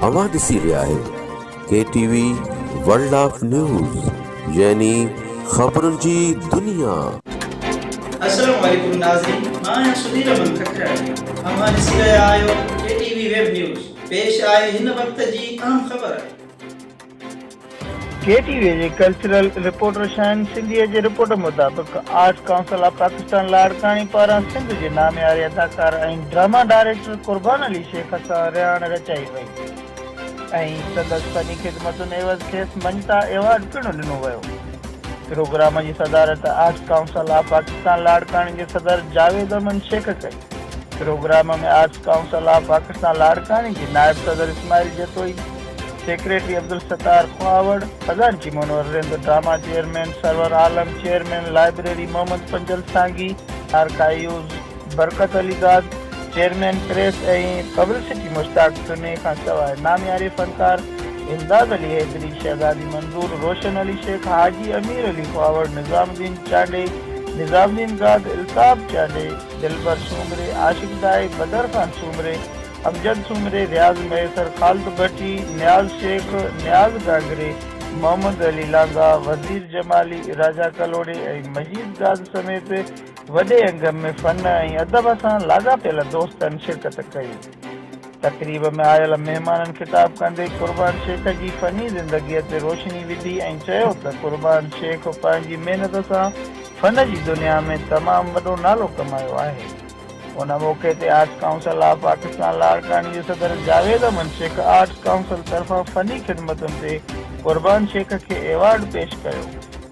اوهان ڏسي رهيا آهيو K T V world of news يعني خبرن جي دنيا. السلام عليڪم ناظرين مان آهيان سڌير احمد ککراڻي اوهان ڏسي رهيا آهيو K T V web news پيش آهي هن وقت جي اهم خبر. ڪي ٽي وي جي ڪلچرل رپورٽر شاهين سنڌيء جي رپورٽ مطابق آرٽس ڪائونسل آف پاڪستان لاڙڪاڻي پاران سنڌ جي نامياري اداڪار ۽ ڊراما ڊائريڪٽر قربان علي شيخ سان رهاڻ رچائي وئي ۽ سندس فني خدمتن عيوض کيس مڃتا ايوارڊ پڻ ڏنو ويو. پروگرام جي صدارت آرٽس ڪائونسل آف پاڪستان لاڙڪاڻي جي صدر جاويد احمد شيخ ڪئي. Programme ۾ arts council of Pakistan لاڙڪاڻي جي نائب صدر اسماعيل جتوئي، سيڪريٽري عبدالستار خواوڙ، خزانچي Munawar Rind, drama chairman Sarwar Alam, chairman library Muhammad Panjal Sangi, archives Barkat Ali Dad, chairman press ۽ publicity Mushtaq Tunni کان سواء نامياري فنڪار امداد علي حيدري، شهزادي منظور، روشن علي شيخ، حاجي امير علي خواوڙ، نظام الدين چانڊيي، نظام الدين گاد، الطاف چانڊيي، دلبر سومري، عاشق دائي، بدر خان سومري، امجد سومري، رياض مهيسر، خالد ڀٽي، نياز شيخ، نياز گانگري، محمد علي لانگاهه، وزير جمالي، راجا ڪلهوڙي ۽ مجيد گاد سميت وڏي انگ ۾ فن ۽ ادب سان لاڳاپيل دوستن شرڪت ڪئي. تقريب ۾ آيل مهمانن خطاب ڪندي قربان شيخ جي فني زندگيء تي روشني وڌي ۽ چيو ته قربان شيخ پنهنجي محنت سان فن جي دنيا ۾ تمام وڏو نالو ڪمايو آهي. ان موقعي تي آرٽس ڪائونسل آف پاڪستان لاڙڪاڻي جي صدر جاويد احمد شيخ آرٽس ڪائونسل طرفان فني خدمتن تي قربان شيخ کي ايوارڊ پيش ڪيو،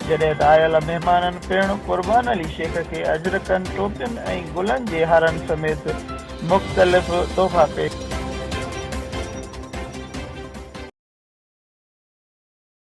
جڏهن ته آيل مهمانن پڻ قربان علي شيخ کي اجرڪن، ٽوپين ۽ گلن جي هارن سميت مختلف تحفا پيش.